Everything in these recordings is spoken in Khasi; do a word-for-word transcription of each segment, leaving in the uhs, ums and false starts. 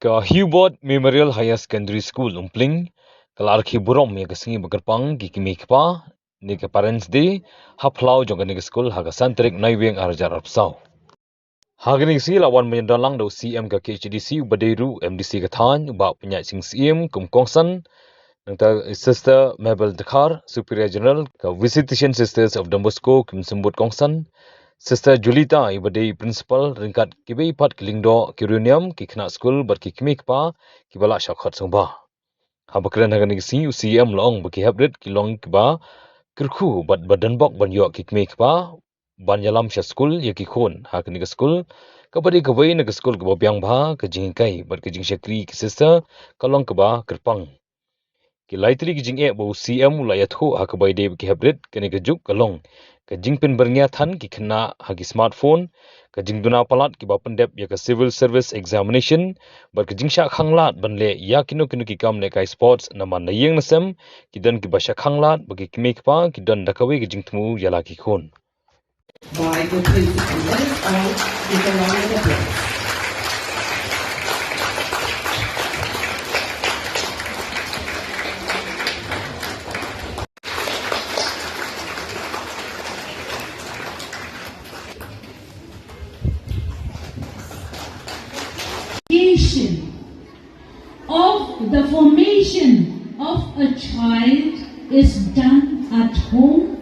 Ka Hubert Memorial Higher Secondary School Umpling ka la rakhe burom ïa ka sngi ba kyrpang ki kmie kpa ne ka Parents Day ha phyllaw jong kane ka skul ha ka san tarik Naiwieng ar hajar arphew saw. Ha kane ka sngi la wan ban ïadon lang da u C M ka K H A D C, u ba dei ruh M D C ka thaiñ, u Bah Pynïaid Sing Syiem kum kongsan, nangta Sister Mabel Dkhar, Superior General ka Visitation Sisters of Don Bosco, kum symbud kongsan, Sister Julita, i ba dei Principal, ryngkat kiwei pat ki lyngdoh, ki riewniam, ki khynnah skul bad ki kmie kpa ki ba la shah khot sngewbha. Haba kren ha kane ka sngi, u C M u la ong ba ki heprit ki long kiba kyrkhu bad ba donbok ban ïoh ki kmie kpa ban ïalam sha skul ïa ki khun. Ha kane ka skul, kaba dei kawei na ka skul kaba biang bha, ka jinghikai bad ka jingshakri ki sister ka long kaba kyrpang. Ki lai tylli ki jingeh ba u C M u la ïathuh ha kaba ïadei bad ki heprit kane ka juk ka long ka jingpynbyrngia than ki khynnah ha ki smartphone, ka jingduna palat kiba pyndep ïa ka Civil Service Examination, bad ka jingshah khanglad ban leh ïa kino kino ki kam lehkai sports, namar na ïing na sem ki don kiba shah khanglad, bad ki kmie kpa ki don da kawei ka jingthmu ïa la ki khun. By the principal. Let us all give a round of applause. Education of the formation of a child is done at home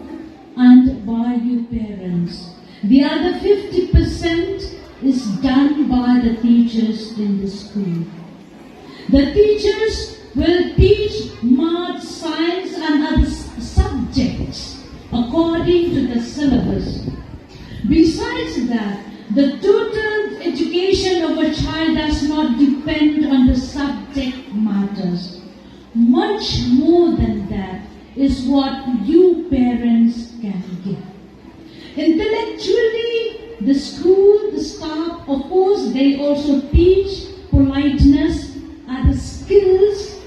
and by your parents. The other fifty percent is done by the teachers in the school. The teachers will teach math, science, and other s- subjects according to the syllabus. Besides that, the total education of a child does not depend on the subject matters. Much more than that is what you parents can give. Intellectually, the school, the staff, of course, they also teach politeness, other skills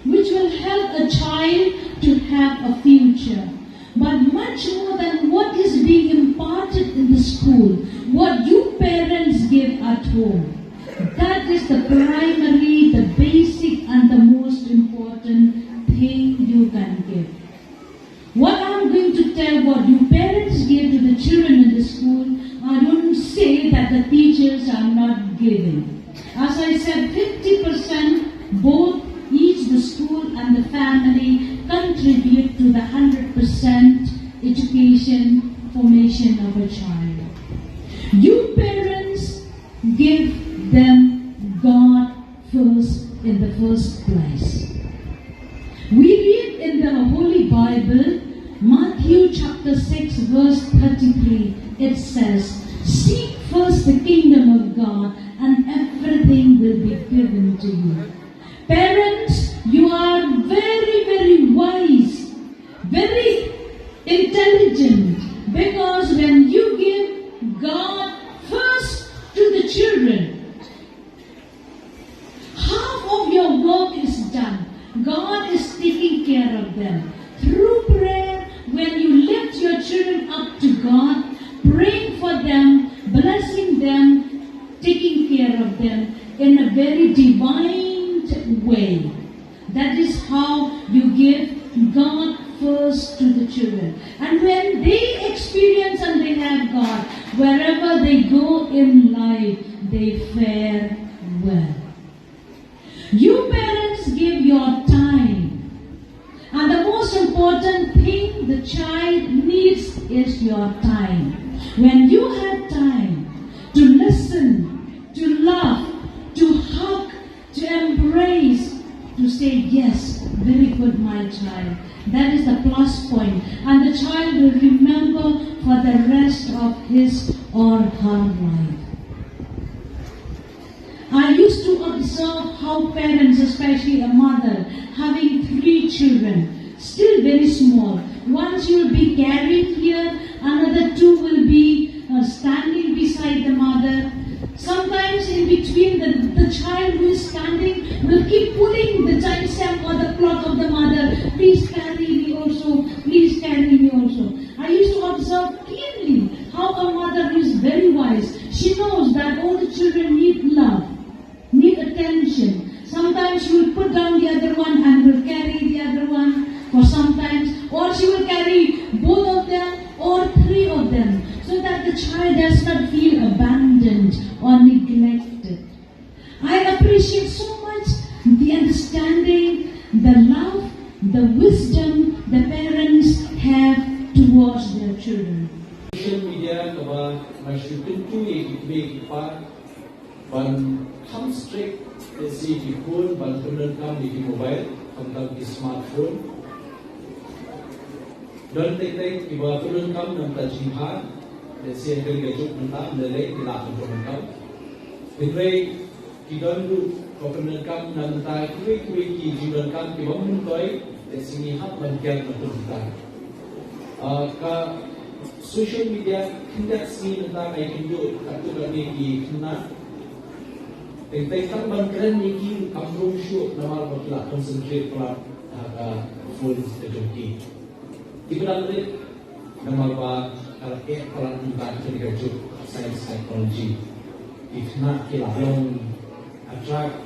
which will help a child to have a future. But much more than what is being imparted in the school, what you parents give at home, that is the primary, the basic, and the most important thing you can give. What I'm going to tell, what you parents give to the children in the school, I don't say that the teachers are not giving. As I said, fifty percent both each the school and the family contribute to the hundred percent education formation of a child. You parents give them God first in the first place. We read in the Holy Bible, Matthew chapter six, verse thirty-three, it says, "Seek first the kingdom of God, and everything will be given to you." Parents, you are very, very wise, very intelligent, because when you give God first to the children, half of your work is done. God is taking care of them. Through prayer, when you lift your children up to God, praying for them, blessing them, taking care of them in a very divine way. That is how you give God first to the children. And when they experience and they have God, wherever they go in life, they fare well. You parents give your time. And the most important thing the child needs is your time. When you have time to listen, to laugh, to hug, to embrace, to say, "Yes, very good, my child." That is the plus point. And the child will remember for the rest of his or her life. I used to observe how parents, especially a mother, having three children, still very small. One will be carrying here, another two will be uh, standing beside the mother. Sometimes in between, the, the child who is standing will keep pulling the child step or the cloth of the mother. "Please carry me also, please carry me also." I used to observe keenly how a mother who is very wise, she knows that all the children need love, need attention. Sometimes she will put down the other one and will carry the other one, or sometimes, or she will carry both of them or three of them, so that the child does not feel abandoned or neglected. I appreciate so much the understanding, the love, the wisdom the parents have towards their children. Social media kaba nga shu kyntu ïa ki kmie ki kpa ban kham strict, lehse ki khun ban pyndonkam ïa ki mobile, khamtam ki smartphone. Don teng teng kiba pyndonkam namar ka jingpang, lehse ha kane ka juk mynta ym lei lei ki lah ban pyndonkam. Hynrei ki don ruh kiba pyndonkam namar kiwei kiwei ki jingdonkam kiba myntoi, lehse ngi hap ban kiar na pyndonkam. Ah, ka social media khyndiat sngi mynta ka ïakynduh katto katne ki khynnah. Teng teng tang ban kren ïa ki kam rung shuh namar ba ki la concentrate palat ha ka phone ka jong ki. Kiba dang rit namar ba ka la eh palat mynta ha kane ka juk science technology. Ki khynnah ki la long attract,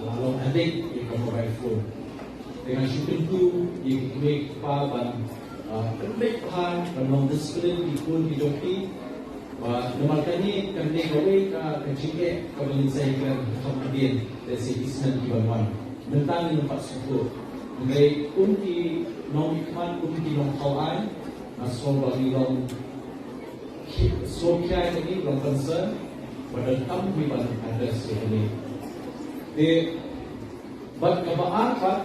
la long addict ïa ka mobile phone. Te nga shu kyntu ïa ki kmie ki kpa ban, ah, pynbeit bha, ban long discipline ïa ki khun ki jong ki. Ba namar kane kan dei kawei ka, ka jingeh kaba ngin sa ïakren ha kham hadien, lehse ki snem ki ban wan. Mynta ngin ym pat sngewthuh. Hynrei kum ki nongmihkhmat, kum ki nongthaw aiñ, nga sngew ba ngi long sngewkhia ïa kane, long concern, ba donkam hi ban address ïa kane. Te bad kaba ar pat,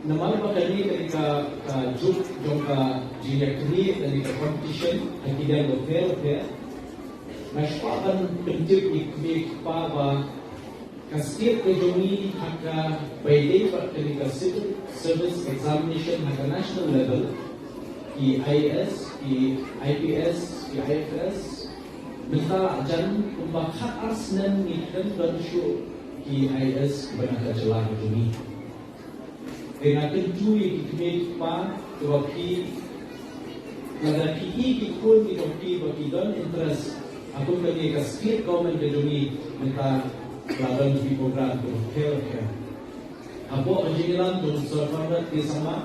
namar ba kane ka dei ka, ka juk jong ka jingïakynduh, ka dei ka competition ha ki liang bapher bapher. Nga shu kwah ban pyntip ïa ki kmie ki kpa ba ka state ka jong ngi ha kaba ïadei bad kane ka civil service examination ha ka national level, ki I A S, ki I P S, ki I F S, mynta la jan kumba khat ar snem ngi khlem don shuh ki I A S kiba na ka jylla ka jong ngi. Te nga kyntu ïa ki kmie ki kpa, te ba phi, lada phi i ki khun ki jong phi ba ki don interest, ha kum kane ka state government ka jong ngi mynta la don ki program kiba pher pher. Hapoh ka jingïalam jong Sir Conrad K Sangma,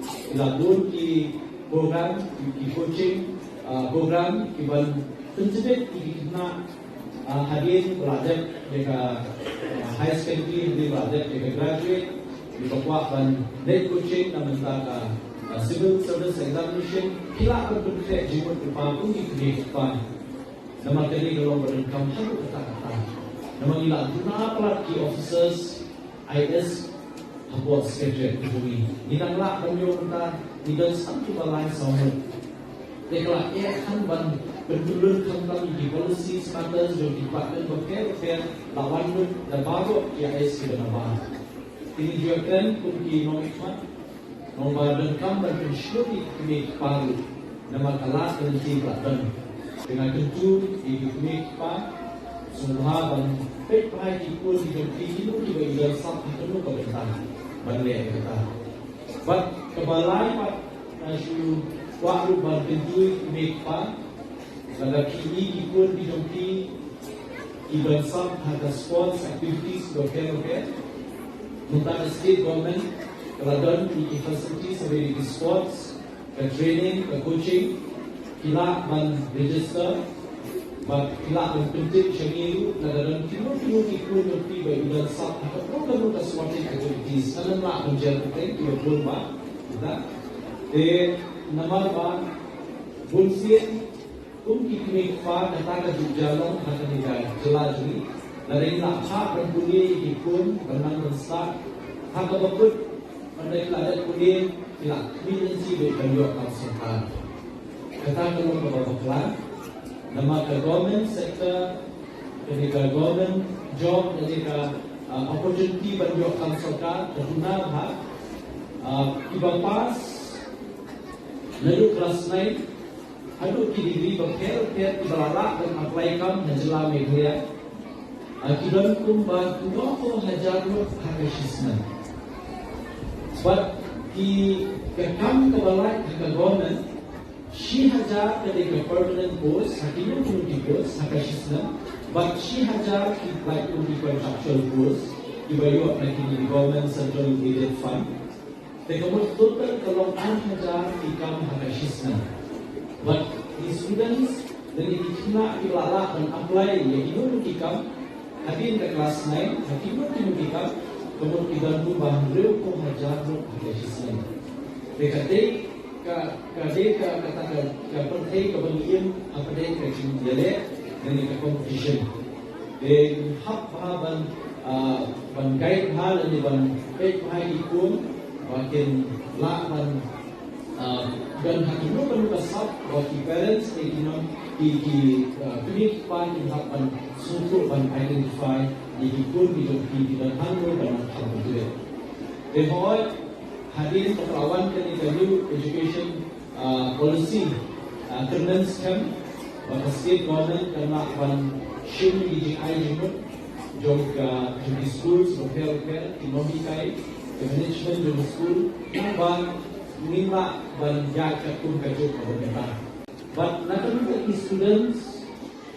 ki la bun ki program, ki coaching, ah, program kiban pyntbit ïa ki khynnah, ah, hadien ba la dep ïa ka, ah, higher secondary, hadien ba la dep ïa ka graduate, kiba kwah ban leit coaching na bynta ka, ah, civil service examination, ki lah ban pynkhreh jingmut jingpyrkhat kum ki kmie ki kpa. Namar kane ka long ba donkam haduh katta katta. Namar ngi la duna palat ki officers, I A S, hapoh secretariat ka jong ngi. Ngi dang lah ban ïoh mynta, ngi don san kiba lai saw ngut. Te ka la eh khan ban pyntyllun khamtam ïa ki policy matters jong ki department bapher bapher, la wan lut da baroh ki I A S kiba na bar. Te ngi ju ïakren kum ki nongmihkhmat, nongba donkam ban pynshlur ïa ki kmie ki kpa ruh. Namar ka lad ka lynti ka la don. Te nga kyntu ïa ki kmie ki kpa, sngewbha ban peit bha ïa ki khun ki jong phi, kino kiba i don sap ha kano ka bynta ban leh ïa kata. Bad kaba lai pat, nga shu kwah ruh ban kyntu ïa ki kmie ki kpa, lada phi i ki khun ki jong phi ki don sap ha ka sports activities bapher bapher, mynta ka state government ka la don ïa ki facilities ha ki sports, ka training, ka coaching, ki lah ban register, bad ki lah ban pyntip sha ngi ruh lada don kino kino ki khun jong phi ba i don sap ha kano kano ka sporting activities. Kan ym lah ban jer pyrthei, kiba bun ba, kita. Te namar ba bunsien kum ki kmie ki kpa, kata ka jingïalong ha kane ka jylla jong ngi. Lada ngi la phah ban pule ïa ki khun ban nang ban stad ha kaba kut, hynrei lada pule ki la khmih lynti beit ban ïoh kam sorkar. Kata ka long kaba bakla. Namar ka government sector, kane ka government job, kane ka, ah, opportunity ban ïoh kam sorkar ka duna bha. Ah, kiba pass naduh klas nine haduh ki degree bapher bapher kiba la lah ban apply kam ha jylla Meghalaya, ah, ki don kumba khyndai hajar ngut ha ka shisnem. Bad ki, ka kam kaba lait ha ka government, shi hajar ka dei ka permanent post, ha kino kino ki post ha ka shisnem, bad shi hajar ki lait kum ki contractual post. Kiba ïoh na kine ki Government Central Aided Fund. Te ka mut total ka long ar hajar ki kam ha ka shisnem. Bad ki students lane ki khynnah kiba la lah ban apply ïa kino kino ki kam hadien ka klas nine, ha kino kino ki kam, ka mut ki don kumba hynriewphew hajar ruh ha ka shisnem. Te ka dei ka, ka dei ka, kata ka, ka pyrthei kaba ngi im hapdeng ka jingïaleh lane ka competition. Te hap bha ban, ah, ban guide bha lane ban peit bha ïa ki khun ba kin lah ban, ah, don ha kino kino ka sap ba ki parents ne ki nong ki, ki, ah, kmie ki kpa kin hap ban sngewthuh ban identify ïa ki khun ki jong ki, ki don hangno ban nang kham ban trei. Te hooid, hadien ba ka la wan kane ka New Education, ah, Policy, ah, kyrmen skhem ba ka State Government kan lah ban shim ïa ki jingai jingmut jong ka, jong ki schools bapher bapher, ki nonghikai, ki management jong ki school, naba ngin lah ban ïaid katkum ka juk kaba bynta. Bad na ka bynta ki students,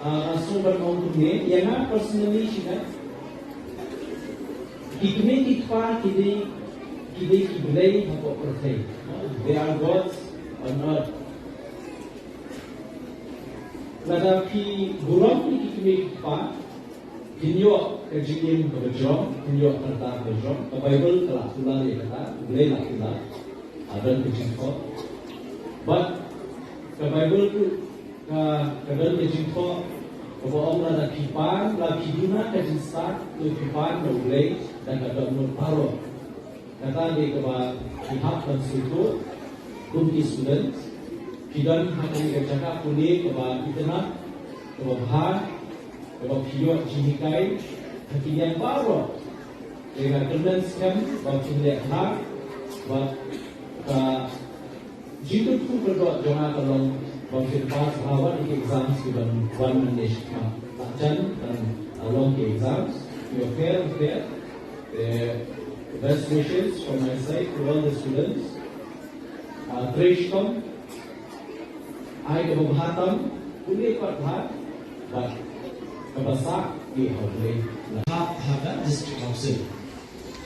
ah, nga sngewbha ban ong kumne, ïa nga personally, shi ngat, ki kmie ki kpa ki dei, ki dei ki blei hapoh pyrthei. They are gods on earth. Lada phi burom ïa ki kmie ki kpa, kin ïoh ka jingim kaba jrong, kin ïoh ka rta kaba jrong. Ka Baibl ka la kular ïa kata, U Blei la kular. Ka don ka jingthoh. Bad ka Baibl ruh ka, ka don ka jingthoh kaba ong lada phi pan, lada phi duna ka jingstad, to phi pan na U Blei da ka dohnud baroh. Kata dei kaba phi hap ban sngewthuh kum ki students. Phi don ha kane ka jaka pule kaba itynnad, kaba bha, kaba phi ïoh jinghikai ha ki liang baroh. Te nga kyrmen skhem ba phin leh bha, ba ka jingkyrkhu kyrdoh jong nga ka long ba phin pass bha wat ïa ki exams ki ban wan mynne shakhmat. Lah jan ban long ki exams kiba pher bapher. Eh, best wishes from my side to all the students. Ah, trei shitom, ai kaba bha tam, pule pat bha, bad kaba sah ïa U Blei. Hap ha ka District Council.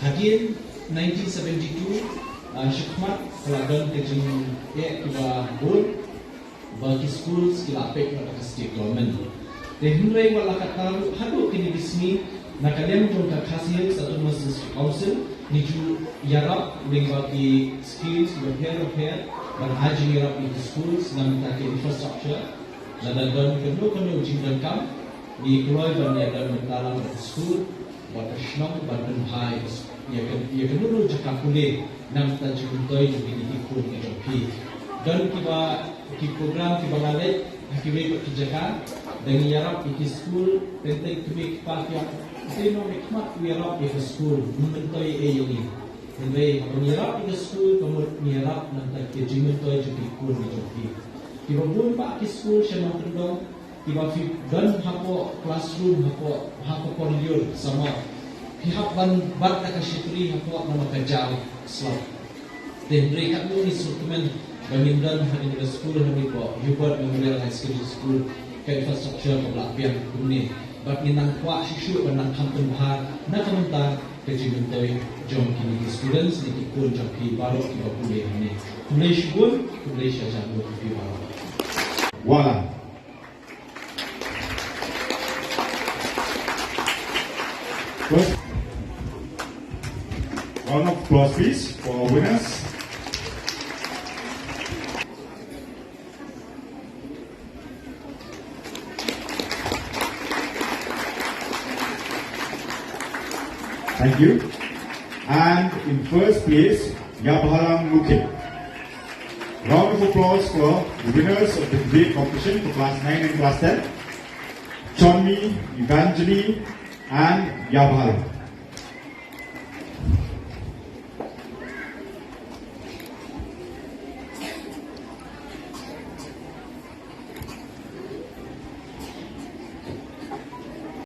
Hadien nineteen seventy-two, ah, shakhmat ka la don ka jingeh kiba bun, ba ki schools ki la peit na ka state government. Te hynrei wat la katta ruh haduh kine ki sngi na ka liang jong ka Khasi Hills Autonomous District Council ngi ju ïarap lyngba ki schemes bapher bapher ban ai jingïarap ïa ki schools na ka bynta ki infrastructure. Lada don kano kano jingdonkam ngi kloi ban ïadon bynta lang bad ki school, bad ka shnong, ban pynbha ïa ka, ïa kano kano jaka pule na ka bynta jingmyntoi jong kine ki khun ki jong phi. Don kiba, ki program kiba nga leit ha kiwei pat ki jaka, da ngi ïarap ïa ki school, teng teng kmie ki kpa ki ong, te nongmihkhmat u ïarap ïa ka school, u myntoi ei ïa ngi. Hynrei haba ngi ïarap ïa ka school ka mut ngi ïarap na ka bynta ka jingmyntoi jong ki khun ki jong phi. Kiba bun bah ki school sha nongkyndong, kiba phi don hapoh classroom, hapoh, hapoh koridor, samar phi hap ban bat da ka shipri hapoh namar ka jaw slap. Te hynrei katno ngi sngewkmen ba ngim don ha kane ka skul, ha kane ka Hubert Memorial High Secondary School, ka infrastructure kaba la biang kumne. Bad ngin nang kwah shuh shuh ban nang kham pynbha na ka bynta ka jingmyntoi jong kine ki students ne ki khun jong phi baroh kiba pule hangne. Khublei shibun, khublei shihajar nguh ïa phi baroh. Wala. First, round of applause, please, for our winners. Thank you. And in first place, Yabhalang Mukit. Round of applause for the winners of the debate competition for class nine and class ten, Chonmi, Evangeline, and Yabhalang.